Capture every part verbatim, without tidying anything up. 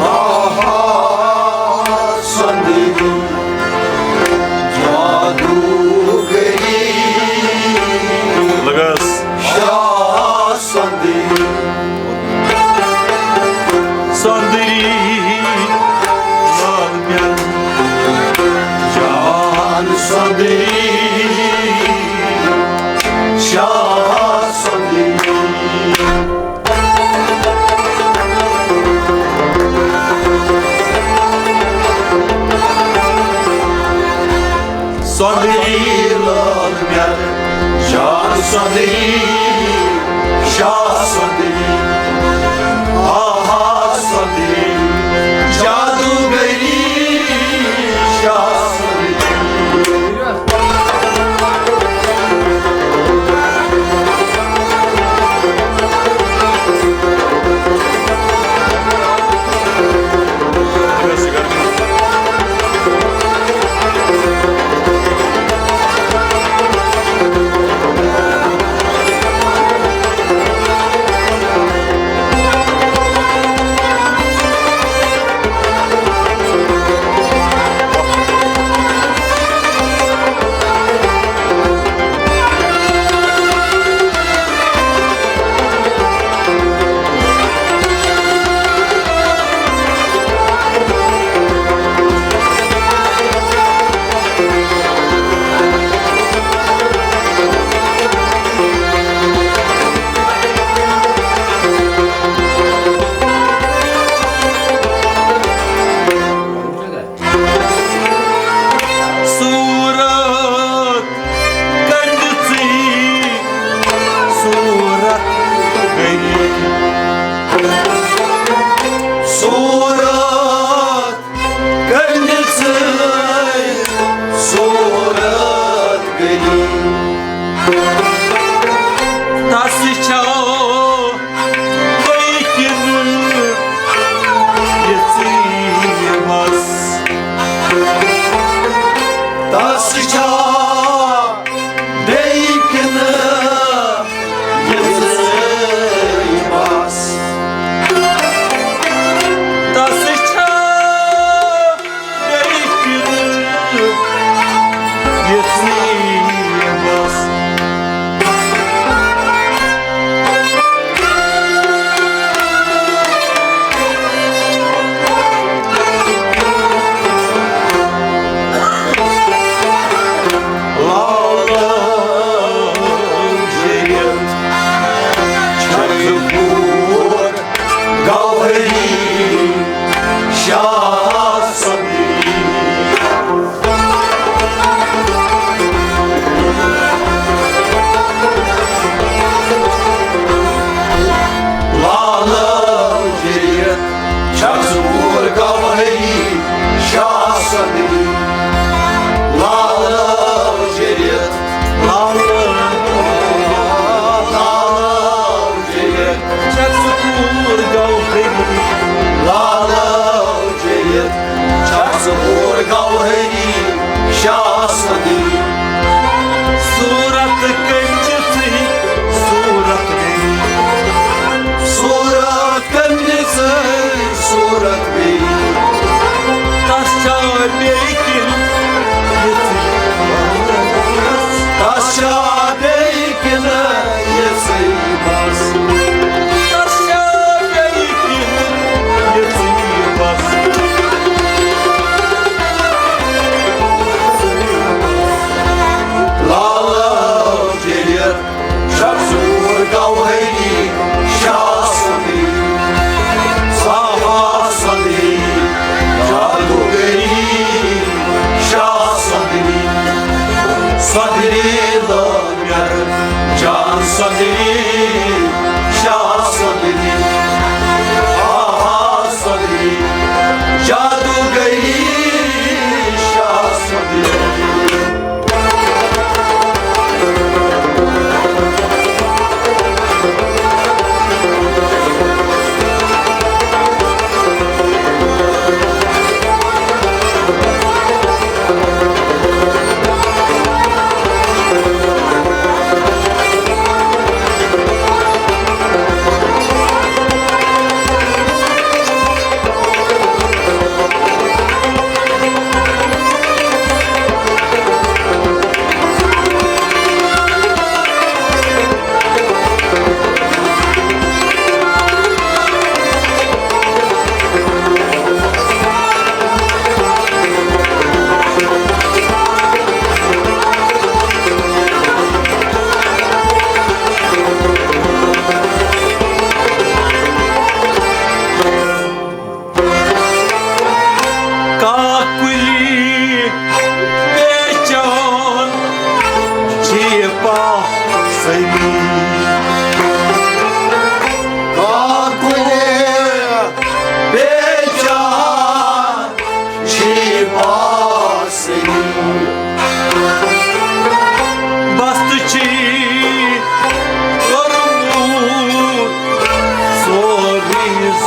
آہا، سۄندٕری جادوگری۔ لگس۔ شاہ سۄندٕری۔ سۄندٕری لال پیارٕ۔ جان سۄندٕری۔ شاہ سۄندٕری۔ سۄندٕری لال میٛانہِ جان سۄندٕری، شاہ سۄندٕری، آہا سۄندٕری، جادوگری، شاہ سۄندٕری۔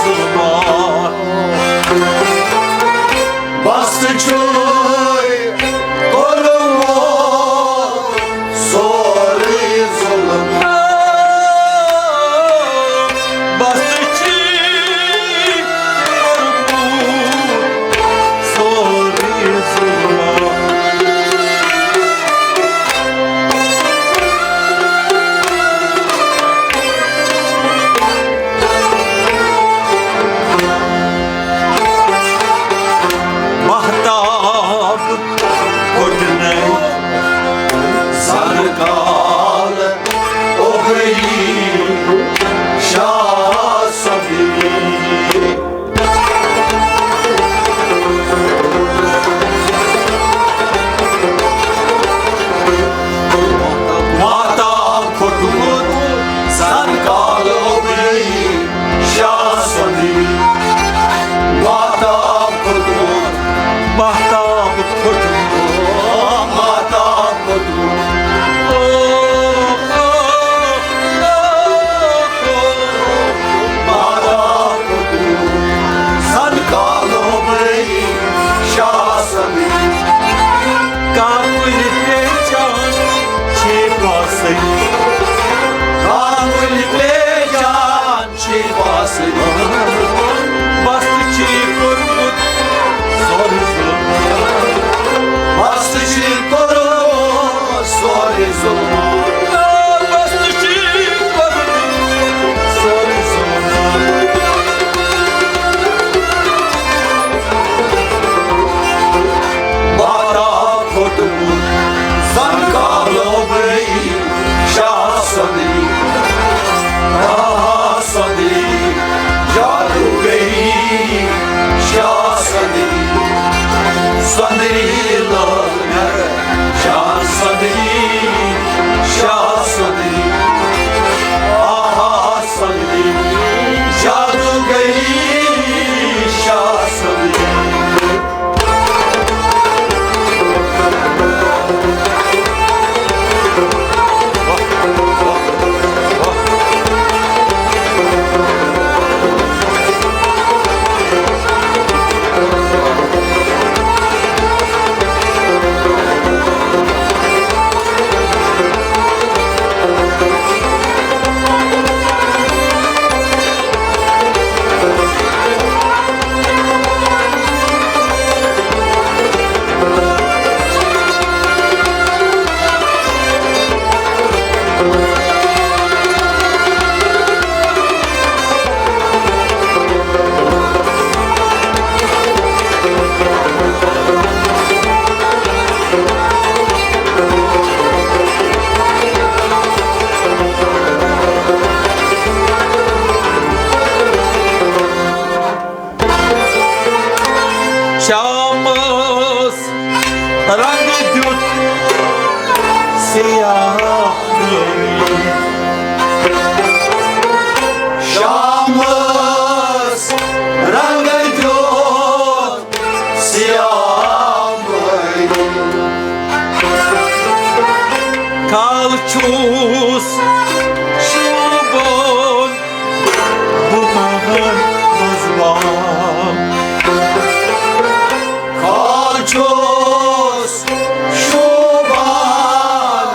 ظلمات۔ بس چھُے کوٚرمُت سورُے ظلم۔ بس چھُے کوٚرمُت سورُے ظلم۔ مہتاب پھوٚٹنَے زَن کالہٕ اوٚبرٲیی شاہ صدری۔ مہتاب پھوٚٹمُت زَن کالہٕ اوٚبرٲیی شاہ صدری۔ مہتاب پھوٚٹمُت، مہتاب پھوٚٹمُت، مہتاب پھوٚٹمُت۔ مہتاب پھوٚٹمُت زَن کالہٕ اوٚبرٲیی شاہ صدری۔ کانٛہہ کُنہِ پہچان چھے باسٕے۔ کانٛہہ کُنہِ پہچان چھے باسٕے۔ بس چھے کوٚرمُت سورُے ظلم۔ بس چھے کوٚرمُت سورُے ظلم۔ بس چھے کوٚرمُت سورُے ظلم۔ مہتاب پھوٚٹمُت زَن کالہٕ اوٚبرٲیی شاہ صدری۔ آ صدری، جادوگری شاہ صدری۔ صدری لٲل مےٚ جان صدری، شاہ صدری۔ آ صدری، جادوگری شاہ صدری۔ شامس رنگ دیُت سیاہ۔ شامس رنگ دیُت سیاہ۔ کال چھُس شوٗبان بہٕ مہر منٛز بال۔ کال چھُس شوٗبان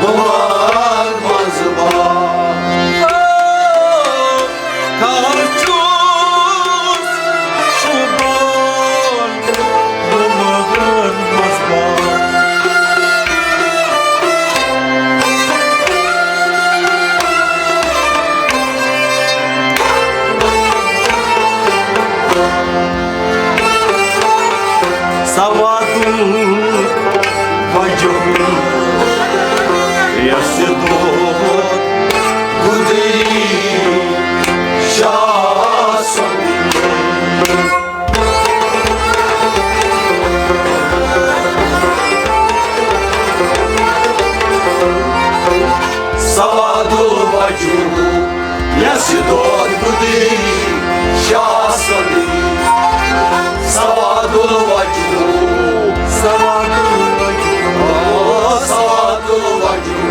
بہٕ مہر منٛز بال۔ کال چھُس شوٗبان بہٕ مہر منٛز بال۔ سوادُل وجہ یس دود گدری شاہ صدری۔ سوادُل وجہ یس دود گدری شاہ صدری۔ سوادُل وجہ، سوادُل وجہ، سوادُل وجہ۔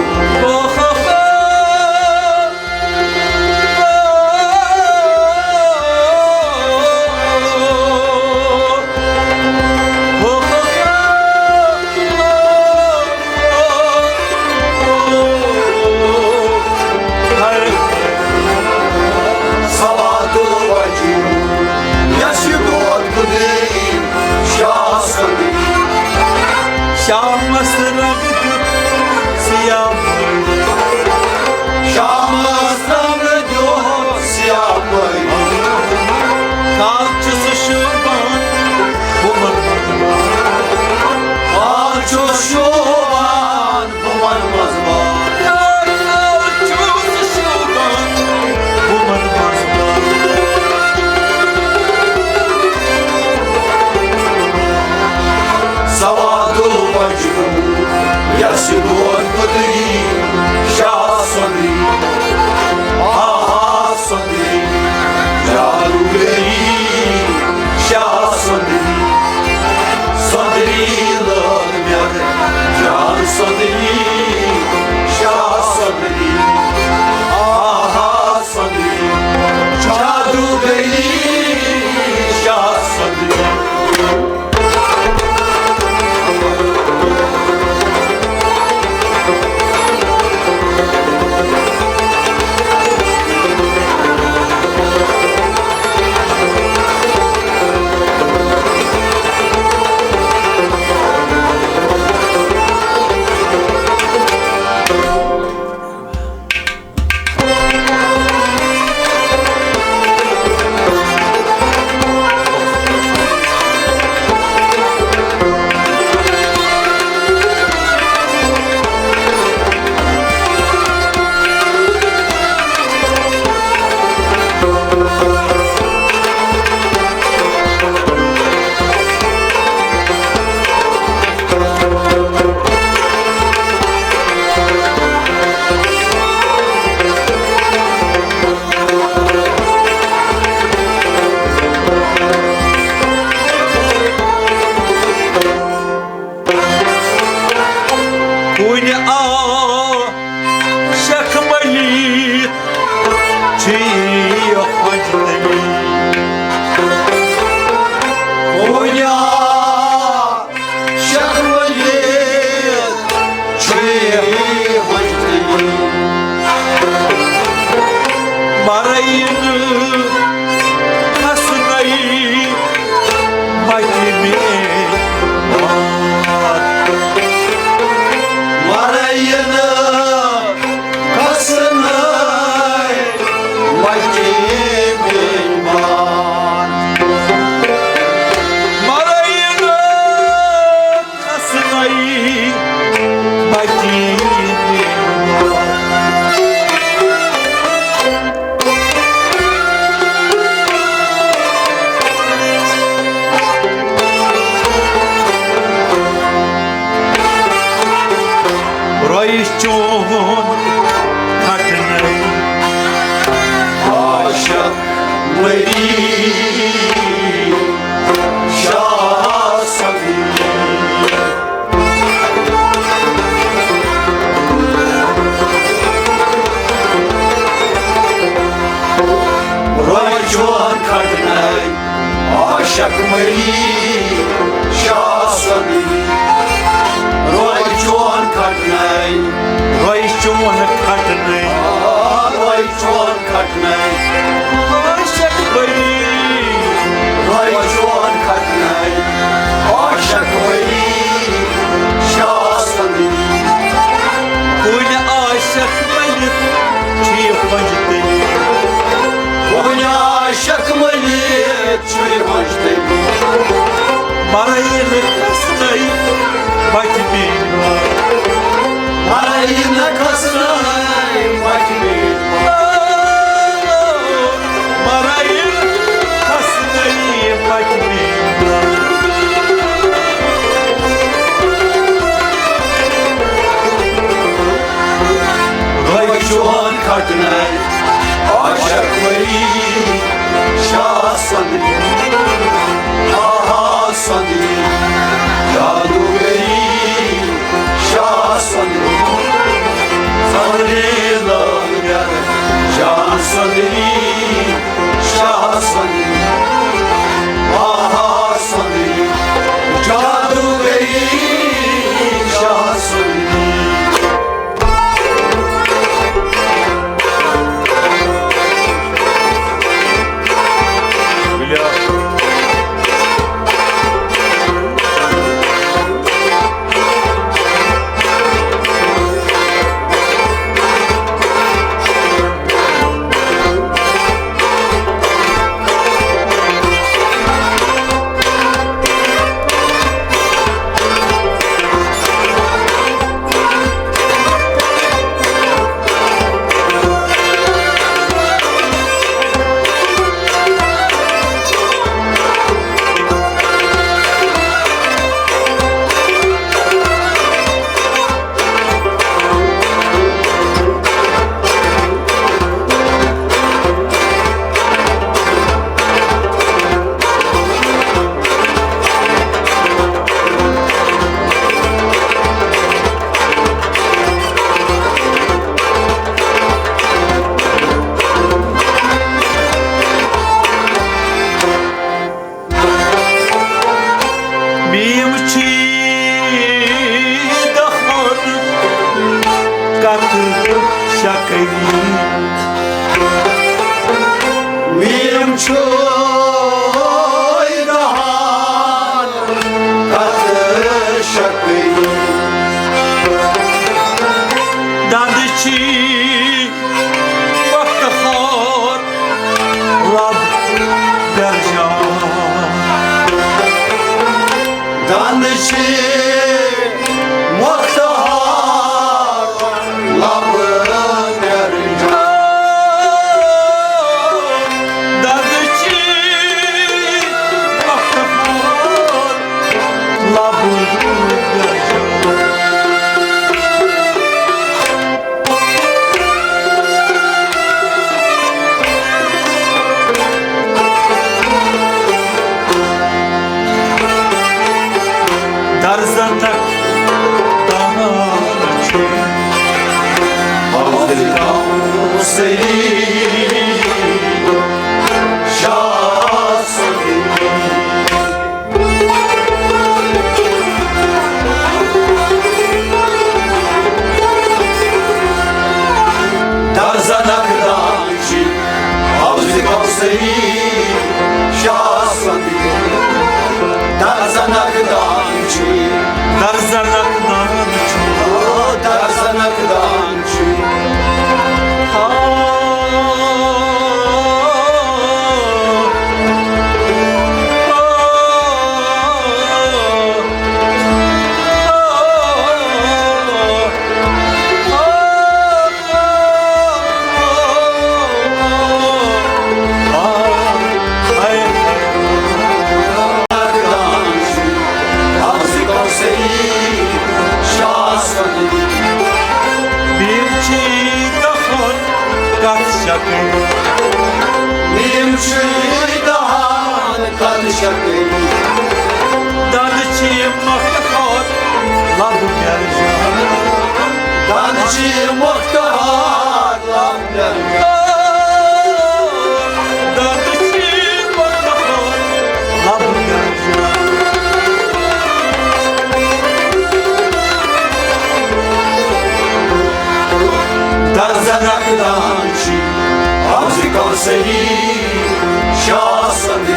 کُنہِ عاشق ؤلِتھ چھُ یہِ وجدی۔ مرے نہٕ کھسنَے مَتہِ مےٚ مات۔ مرے نہٕ کھسنَے مَتہِ مےٚ مات۔ مرے نہٕ کھسنَے مَتہِ مےٚ مات۔ رویہِ چون کھٹنَے عاشق مری شاہ صدی۔ رویہِ چون کھٹنَے عاشق مری شاہ صدی۔ رویہِ چون کھٹنَے۔ رویہِ چون کھٹنَے۔ آ، رویہِ چون کھٹنَے۔ عاشق مری۔ رویہِ چون کھٹنَے۔ عاشق مری شاہ صدی۔ کُنہِ عاشق مٔلِتھ چھُ یہِ وجدی۔ کُنہِ عاشق مٔلِتھ چھُ یہِ وجدی۔ مرے نہٕ کھسنَے مَتہِ مےٚ مات۔ مرے نہٕ کھسنَے مَتہِ مےٚ مات۔ مرے نہٕ کھسنَے مَتہِ مےٚ مات۔ رویہِ چون کھٹنَے عاشق مری شاہ صدی۔ آہا صدی، جادوگری شاہ صدی۔ صدی لٲگۍ مےٚ جان صدی، شاہ صدی۔ آہا صدی، جادوگری شاہ صدی۔ میم چھی دہن کتھ شکری۔ میم چھوے دہن کتھ شکری۔ دند چھی وقت خور لب درجان۔ دند چھی مختار لب درجان۔ دند چھی کوثری شاہ سۄنٛدٕے، درزنک دان چھُ۔ درزنک دان چھُ۔ او درزنک دان چھُ۔ آ، آ، آ۔ بیم چھی دہن کتھ شکن۔ بیم چھی دہن کتھ شکن۔ دند چھی مکہ ہار لب گرجان۔ دند چھی مکہ ہار لب گرجان۔ دند چھی مکہ ہار لب گرجان۔ درزنک دان چھی حوض کوثری شاہ سۄنٛدٕے،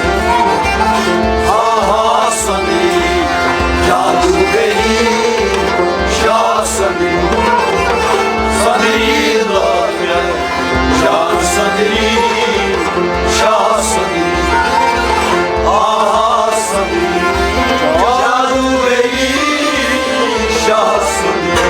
ہا ہا سۄنٛدٕے، جادوگری شاہ سۄنٛدٕے، سۄنٛدٕے لٲگۍ شاہ سۄنٛدٕے، شاہ سۄنٛدٕے، ہا ہا سۄنٛدٕے، جادوگری شاہ سۄنٛدٕے۔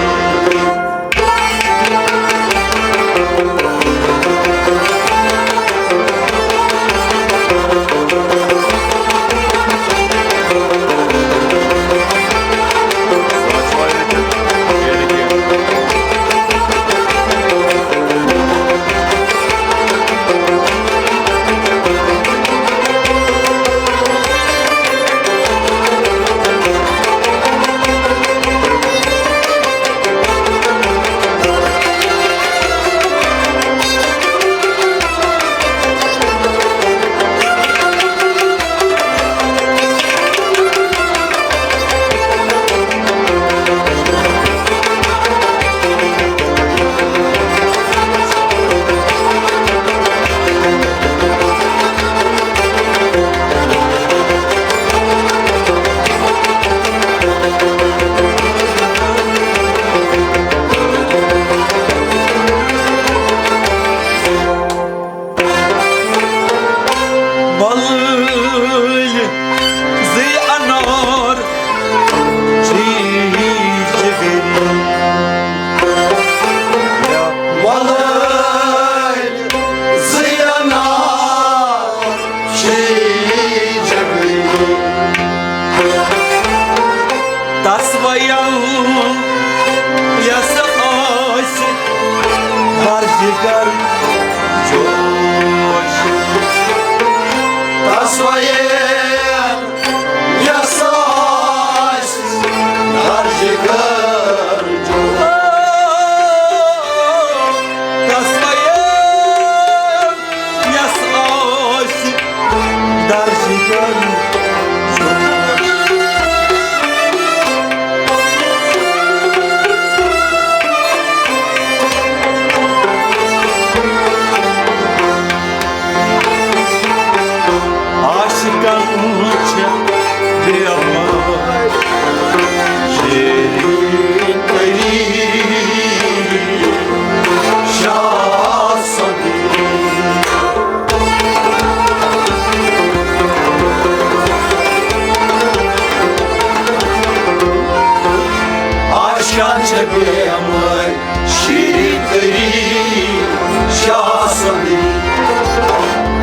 ملٲلۍ زٕے انار چھی جگری۔ ملٲلۍ زٕے انار چھی جگری۔ تس ویل یس آسہِ در جگر جوش۔ تس ویل یس آسہِ در جگر جوش۔ تس ویل یس آسہِ در جگر جوش۔ عاشقن چھِ بیمار شیرین تری شاہ سۄنٛدٕے۔ عاشقن چھِ بیمار شیرین تری شاہ سۄنٛدٕے۔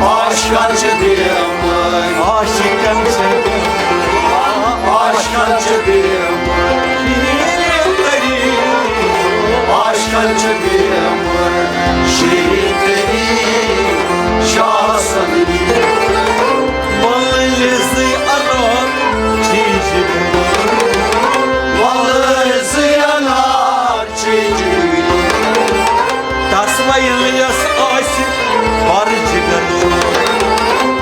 عاشقن چھِ بیمار۔ عاشقن چھِ۔ عاشقن چھِ بیمار۔ شیرین تری۔ عاشقن چھِ بیمار۔ شیرین تری شاہ سۄنٛدٕے۔ ملٲلۍ زٕے انار چھی جگری۔ ملٲلۍ زٕے انار چھی جگری۔ تس ویل یس آسہِ بر جگر جوش۔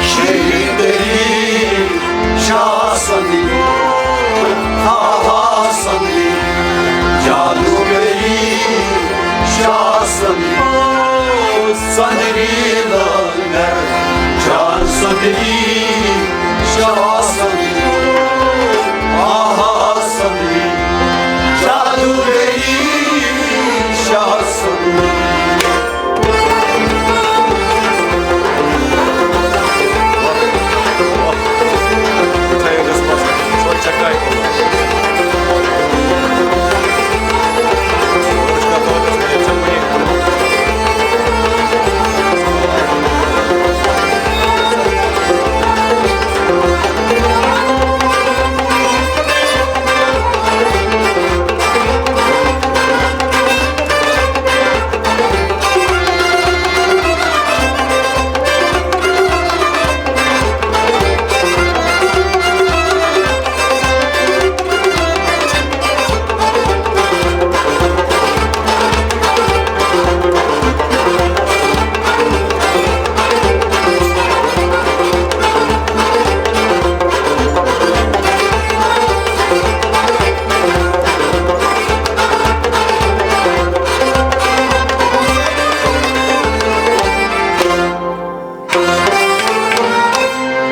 شیٖدری شاہ سندی، آہا سندی، جادوگری شاہ سندی، سندری لال جان سندی، شاہ سندی، آہا سندی، جادوگری شاہ سندی۔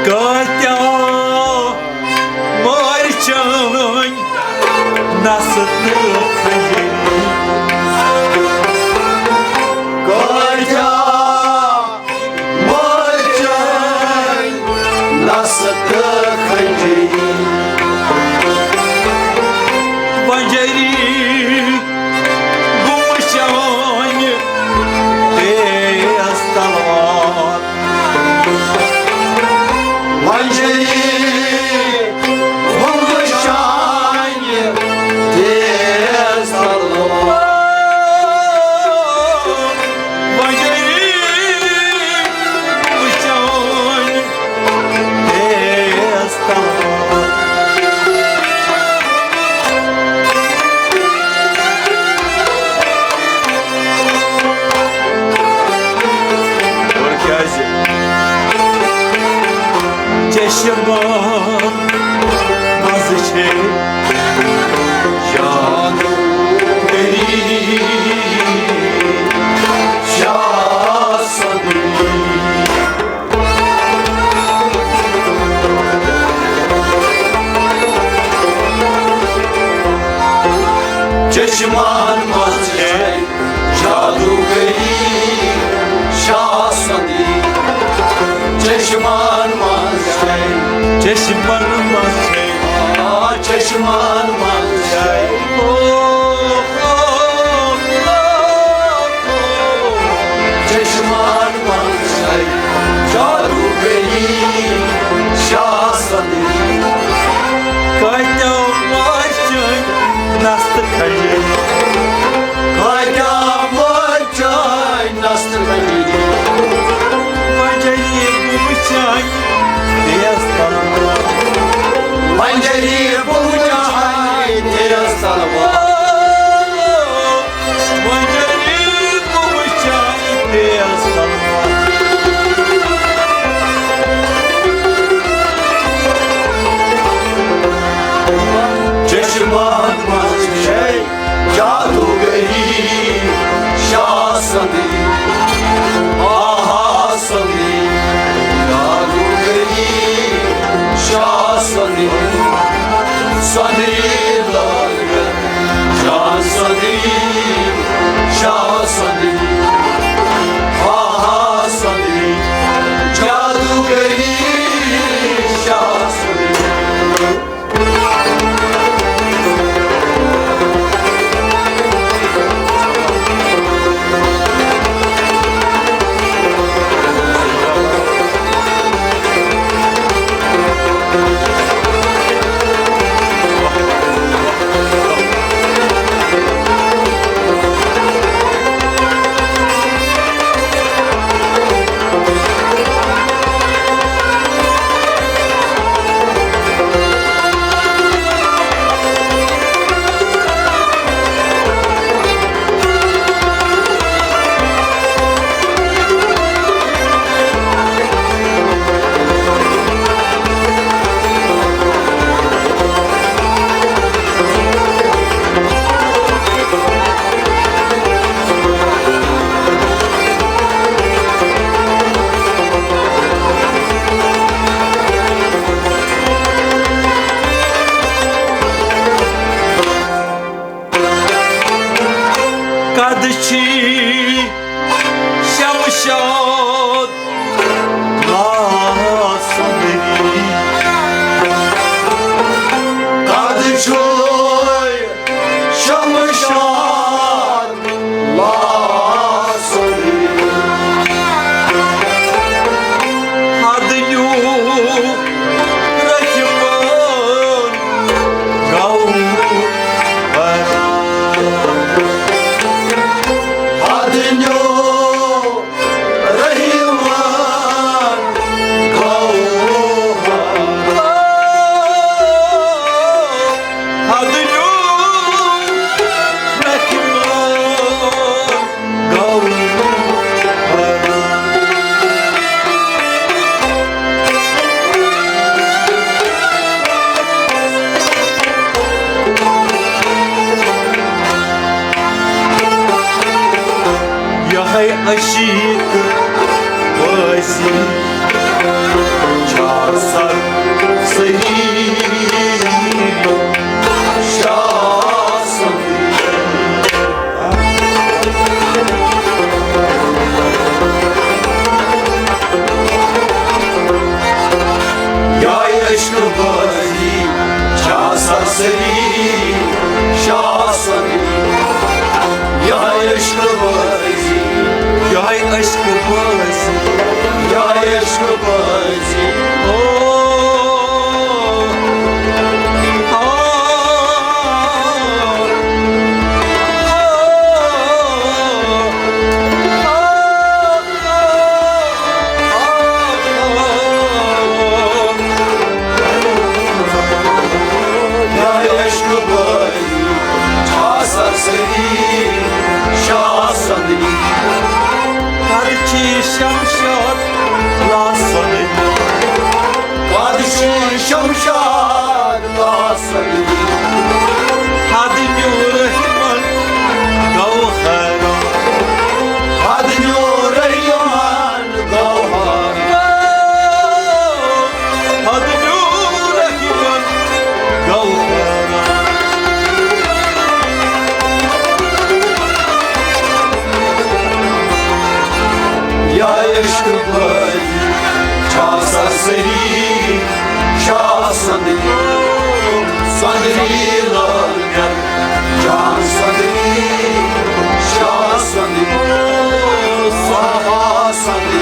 کٲتیٛاہ مٲرۍ چٲنۍ نسہٕ تہٕ کھنجر۔ کٲتیٛاہ مٲرۍ چٲنۍ نسہٕ تہٕ کھنجر۔ پنجری گوٚمُت چانہِ تیز تلوار۔ وۄنۍ چھِ یہِ ہُم شانہِ تیز تلوار۔ وۄنۍ چھِ یہِ ہُم شانہِ تیز تلوار۔ اور کیٛازِ؟ چشمن منٛز چھے جادوگری شاہ سندی۔ چشمن منٛز چھے جادوگری شاہ سندی۔ چشمن منٛز چھے، چشمن منٛز چھے، آ، چشمن منٛز چھے۔ او، او، او۔ چشمن منٛز چھے جادوگری شاہ سندی۔ کٲتیٛاہ مٲرۍ چٲنۍ نستہٕ کھنجر۔ کٲتیٛاہ مٲرۍ چٲنۍ نستہٕ کھنجر۔ پنجری بہٕ وٕچھے تیز تلوار۔ پنجری بہٕ وٕچھے تیز تلوار۔ وۄنۍ ییٚلہِ بہٕ وٕچھان تیز تلوار۔ چشمن منٛز چھے جادوگری شاہ سندی، آہا سندی، جادوگری شاہ سندی، سندی لال جان سندی، شاہ سندی، آہا سندی، جادوگری شاہ سندی۔ شمشاد لا سندری، قد چھوے شمشاد لا سندری۔ حد نیو رحمان گو بران۔ حد نیو رحمان گو بران۔ حد نیو رحمان گو بران۔ یہے عشیق بٲزی چھا سر صحیح شاہ سندی۔ یہے عشق بٲزی چھا سر صحیح شاہ سندی۔ یہے عشق بٲزی، یہے عشق بٲزی، یہے عشق بٲزی۔ او، آ، آ، آ، آ۔ یہے عشق بٲزی چھا سر صحیح شاہ سندی۔ قد چھے شمشاد لا سندی۔ قد چھے شمشاد لا سندی۔ حد نیو رحمان گو حیران۔ حد نیو رحمان گو حیران۔ حد نیو رحمان گو حیران۔ یہے عشق بٲزی چھا سر صحیح شاہ سندی۔ سندی لال جان سندی، شاہ سندی، سہا سندی۔